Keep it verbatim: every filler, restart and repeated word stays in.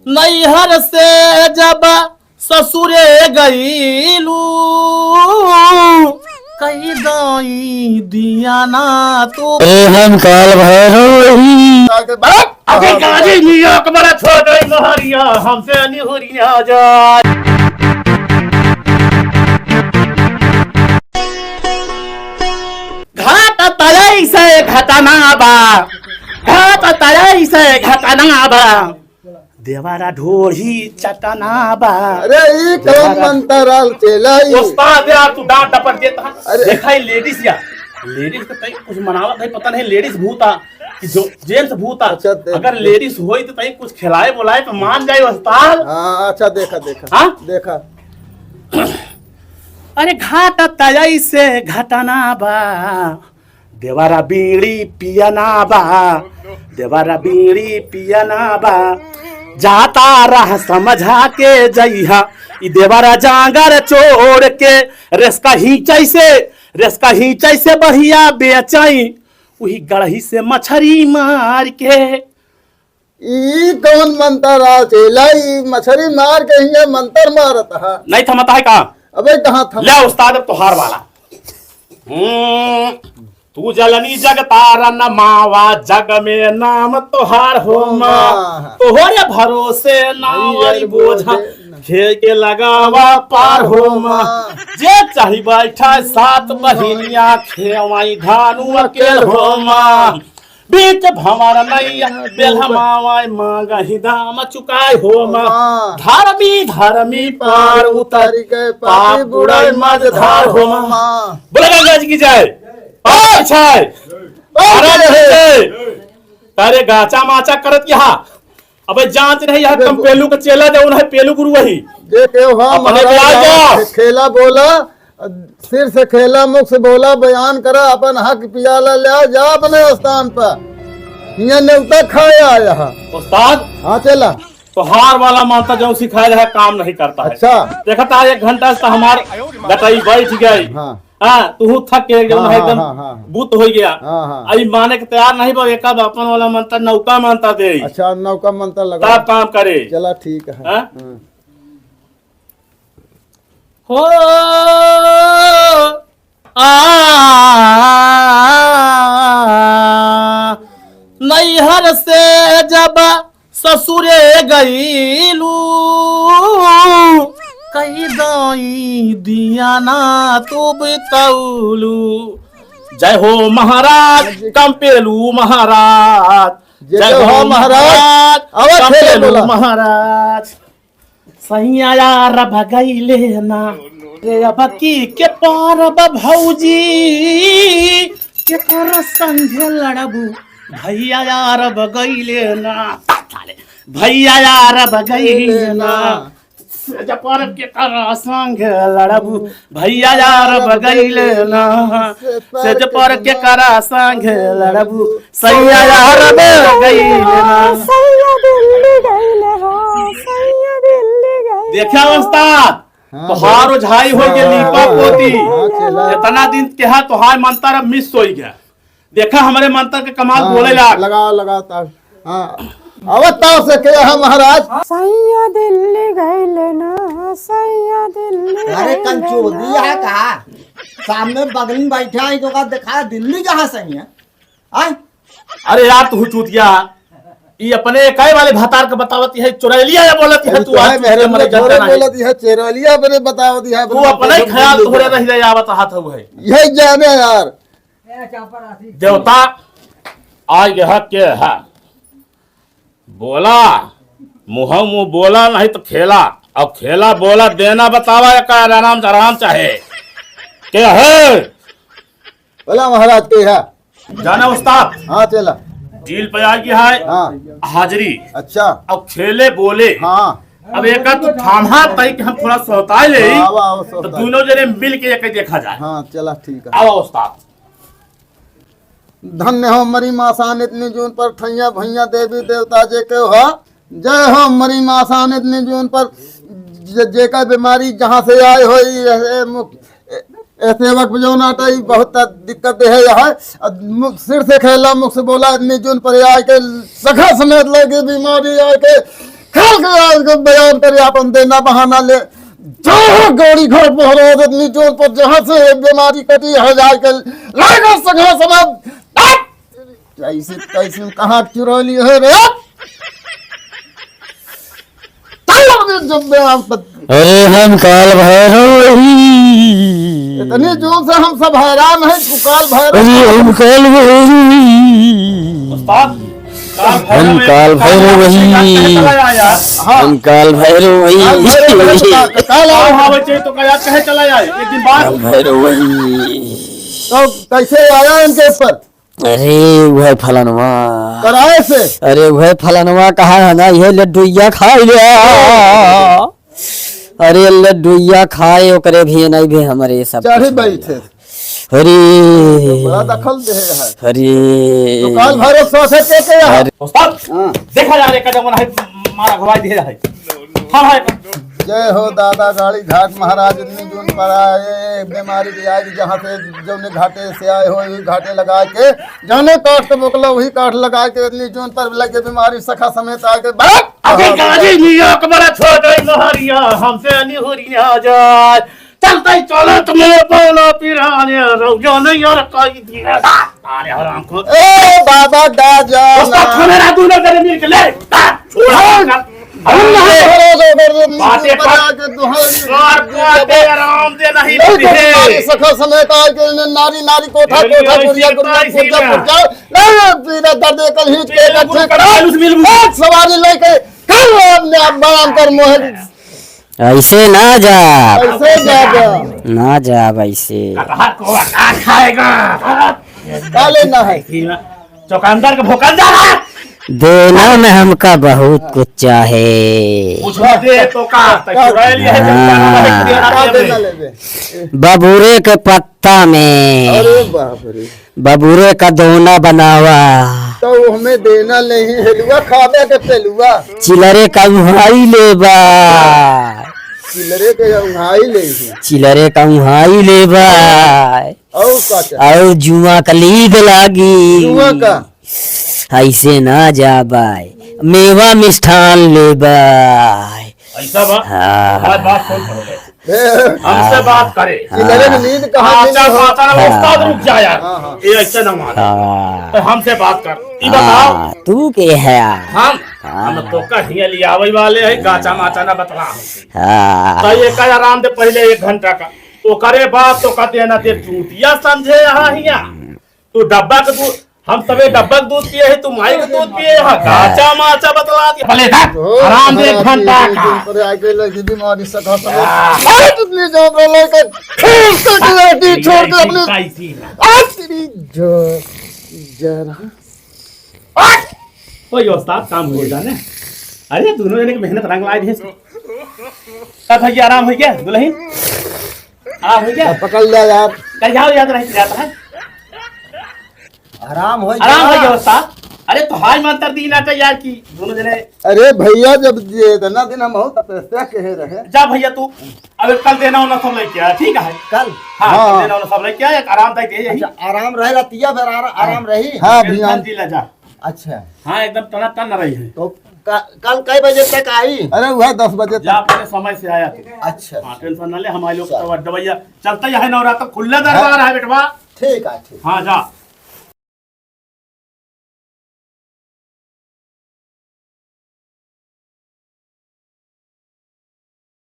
नैहर से जब ससुरे गईलू, कई दाई दिया ना तू। ए हम काल भैरव। अबे गाड़ी में एक बड़ा छोड़ दे मोहरिया, हमसे निहुरिया जाए। घाट तलई से घटना बा, घाट तलई से घटना बा। देवारा ढोढ़ी चटना बा। अरे, ई कौन देवारा मंत्र आल चेला ई? उस्ताद यार, तू डांट डपट देता है। अरे। देखा, ये लेडीज यार, लेडीज के तई कुछ मनावत है, पता नहीं लेडीज भूता कि जो जेंट्स भूता। अच्छा, देख, अगर देख। लेडीज होई तो तई कुछ खिलाए बुलाए तो मान जाए उस्ताद। हाँ, अच्छा, देखा, देखा। हाँ? देखा। अरे, घाट तलई से घटना बा। देवरा बीड़ी पियना बा, देवरा बीड़ी पियना बा। जाता रह समझा के जइहा, ई देवरा जांगर छोड़ के। रेस्का हींचै से, रेस्का हींचै से बढ़िया बेचई, उही गड़ही से मछरी मार के। ई कौन मंतर आ चेला? ई मछरी मार के हिंगे मंतर मारत हा। नहीं थमता है का? अबे कहाँ थम? ले उस्ताद, अब तोहार वाला। हम्म, तू जलनी जग तारा न मावा, जग में नाम तोहार हो माँ। माँ। तोहरे भरोसे नाव आई आई बोझा, बोझे न। खे के लगावा पार हो माँ। माँ। जे चाही बैठा सात बहिनिया, खेवाई धानु अकेल हो माँ। बीच भंवर नैया, बेल्हा मावाय मांगहि दाम चुकाय हो माँ। माँ। धर्मी धर्मी पार उतरि गए, पापी पाप बुराई बुराई मझधार मझधार हो हो माँ। माँ। बोला गंगा जी की जय। और जय। और महाराज की जय। जय। अरे गाचा माचा करत यहाँ। अबे जांच नहीं यार, अबे तुम गो- पेलू का चेला जौन है, पेलू गुरु वही। जे के हो अपने महाराज, के आ जा। खेला बोला, सिर से खेला, मुख से बोला, बयान करा, अपन हक पियाला ले आ, जा अपने स्थान पर। हियां नेवता खाए आया है। उस्ताद, हाँ चेला। तोहार वाला मंतर जौन सिखाए रहा, काम नहीं करता है। अच्छा। देखता है, एक घंटा से हमार गटई बैठ गई। हाँ। हाँ, तू थक के एकदम हाँ, है, हाँ, एकदम हाँ, हाँ। बुत हो गया। हाँ, हाँ। आई माने के तैयार नहीं बा, एक अब अपन वाला मंतर नौका मंतर दे। अच्छा, नौका मंतर लगा। तब काम करे। चला ठीक है। हाँ? हाँ। हो, आ, नैहर से जब ससुरे गईलू, कई दाई दिया ना तू बितौलू। जय हो महाराज, कंपेलू महाराज। जय जय हो हो महाराज। महाराज, आवाज से कंपेलू बोला। महाराज। सैया यार भगैले ना, रे अब की के पारब भौजी, केकर संगे लड़बू? भैया यार भगैले ना, भैया यार भगैले ना, सेज पर केकर संगे लड़बू? भैया यार भगैले ना, सेज पर केकर संगे लड़बू? सैया यार भगैले ना। सैया दिल्ली गइले हो, सैया दिल्ली गइले देखा हो। उस्ताद, हाँ, तोहार भाई। ओझाई हो गया, हाँ, लीपा हाँ, पोती। हाँ, चला। इतना दिन के हा तोहार मंतर अब मिस होई गया। देखा हमरे मंतर के कमाल हाँ, बोले लाग। लगाओ, लगाओ ताव। हाँ। अब ताव से के है महाराज? सैया दिल्ली गइले ना, सैया दिल्ली अरे गइले कंचोदी ना। है का? सामने बगल में बैठा है तो का देखा दिल्ली कहाँ सैया? आय? अरे यार, तू चूतिया, ई अपने एकाई वाले भतार के बतावत है, चुरैलिया ये बोलत है, अरे तू तो आज है, चूतिया मेरे मरे को जनता थोड़े नहीं। बोलत है, चुरैलिया अपने बतावत है, तू अपने अपने ही ख्याल दिल्ली तोहरे गया। रह जाए, आवत हाथ हुए। यही जाने यार। देवता आ गया के है, बोला, मुँह मुँह बोला, नहीं तो खेला। अब खेला बोला, देना बतावा, एक आराम आराम चाहे। के है? बोला महाराज के है। जाना उस्ताद। हाँ, चला। डील पे आ गया है। हाँ। हाजिरी। अच्छा। अब खेले बोले। हाँ। अब एक तू थामा तई कि हम थोड़ा सोताए ले। हाँ, आवा, आवा, तो सोताए। दोनों जने मिल के एक देखा जाए। हाँ, चला, ठीक है। आवा उस्ताद। धन्य हो मरी मासान इतनी जून पर ठैया भैया देवी देवता जे के हो। जय हो मरी मासान इतनी जून पर जे-, जेकर बीमारी जहाँ से आए हो, ई रहे मुख-, ए, ए सेवक बजौना टाई बहुत दिक्कत है यह। अब मुख, सिर से खेला, मुख से बोला, इतनी जून पर आए के सखा समेत लगे बीमारी आए के खेल के बयान करे, आपन देना बहाना ले। जो गाड़ी घर पहुँचा दे, इतनी जोर पर जहाँ से ये बीमारी कटी है, जाए के लागे सगहा समझ। कैसे, कैसे कहाँ चुरा ली है रे? चल, अबे जब मैं आप अरे हम काल भैरव वही। इतनी जोर से हम सब हैरान हैं, तू काल भैरव। अरे हम काल भैरव वही। उस्ताद, काल भैरव हम वही। काल भैरव वही। हाँ। हम काल भैरव वही। काल भैरव वही। काल आओ। हाँ, बच्चे, तो क्या याद कहे चला जाए? एक दिन बाद। काल भैरव वही। तो कैसे आया इनके ऊपर? अरे, उहे फलनवा। कराए से? अरे, उहे फलनवा कहा है ना, ये लड्डुइया खाए ले। अरे, लड्डुइया खाए, ओकरे भी नहीं भी हमरे सब चढ़ी कुछ बैठे। अरे। बड़ा दखल दे है। अरे। तो काल भैरव साथ है, के, के है? अरे। उस्ताद, हाँ। देखा जा रे, कदम है, मारा घुमाई दे है। हाँ भाई। जय हो दादा गाड़ी घाट महाराज, इतनी जून पर आए, बीमारी भी आई, जहाँ से जौने घाटे से आए हो, वही घाटे लगा के, जौने काठ से मोकला, वही काठ लगा के, इतनी जून पर लगे बीमारी सखा समेत आके, बस! अबे गाड़ी लिया, अकबर छोड़ दे, नहरिया, हमसे नहीं हो रही आ जाए। चलते ही चलत में बोला पिराने, रौजा नहीं यार, कई दिया। अरे हराम खोर। ए बाबा, गाजा उस्ताद ना। थाने रात में तेरे मिल के ले। छोड़ा। हम ना ए, करो, करो, करो, बातें बना कर। के दुहाई। और बातें आराम से नहीं नहीं, होती है। नारी सखा समेत आए के इन्हें नारी, नारी कोठा, ये कोठा, नहीं, गुड़िया, ऐसी गुड़िया, बात पुर्जा, नहीं। पुर्जा। नहीं, पीरा दर्द कल ही के बिल्कुल, इकट्ठे करो। बिल्कुल। एक सवारी लेके कल आपने आप बयान कर मोहन। ऐसे ना जा। ऐसे जा जा। ना जा वैसे। कटहर को का खाएगा? का लेना है? चुकंदर के भोकंदर है। देना में हमका बहुत कुछ चाहे। कुछ दे तो का, तो चुराए लिए है, हाँ। का देना लेबे? बबूरे के पत्ता में। अरे बाप रे। बबूरे का दोना बनावा। तो हमें देना नहीं, हेलुआ खाबे के पेलुआ। चिलरे का उहाई लेबा। चिलरे के उहाई लेबा। चिलरे का उहाई लेबा। और का चाही? और जुआ का लीद लागी। जुआ का? ऐसे ना जाबाय, मेवा मिष्ठान लेबाय। ऐसा बा? हाँ। हमारी बात सुन पहले। ए, हमसे हाँ। बात करे। चिलरे में नींद कहाँ काचा, नहीं हो? काचा ना, हाँ। उस्ताद रुक जा यार। हाँ, हाँ। ये ऐसे ना मार। हाँ। तो हमसे बात कर। ये हाँ, बताओ। तू के है? हम, हाँ। हम तो कहीं ले आवे वाले हैं, काचा माचा ना बतला हमसे। हाँ। तो ये का आराम दे पहले एक घंटा का। ओकरे बाद तो कहते हैं ना, ते चूतिया समझे यहाँ हिया। तू डब्बा के दूध, हम तबे डब्बा के दूध पिए है, तू माई के दूध पिए है, काचा माचा बतला दिया। भले था, ओ, आराम दे एक महाराज घंटा जी, का। तुम पर आके लगी बीमारी सखा समेत। आ। अरे, तुमने जो बोला कि खेल से की बेटी छोड़ के अपने। कैसी ना। आ, तेरी जो, जरा। आ! ओए, उस्ताद, काम हो गया जाने। अरे, दोनों जने की मेहनत रंग लाई दे। का भैया, आराम हो गया, दुल्हन? आराम हो गया? पकड़ लिया यार। कल जाओ, याद रह जाता है। आराम हो आराम गया। हो गया उस्ताद। अरे तो हाय मंत्र दी ना तो यार की दोनों जने। अरे भैया, जब ये इतना दिन हम बहुत तपस्या कहे रहे। जा भैया तू, अब कल देना होना सब लेके आया, ठीक है? कल? हाँ, हाँ। कल देना होना सब लेके आया, एक आराम तक दे यही। अच्छा, आराम रहे रतिया, फिर आरा-, आराम रही। हाँ, भैया। टेंशन जी ला जा। अच्छा। हाँ, एकदम टनाटन रही है। तो का-, कल कै बजे तक आई? अरे, वह दस बजे जा, तक। अपने समय से आया तू। अच्छा। हाँ, टेंशन ना ले, हमारे लोग चल। तो दवाइयाँ चलता ही है, नवरात्र खुला दरबार हाँ। है बेटवा। ठीक है, ठीक। हाँ, जा।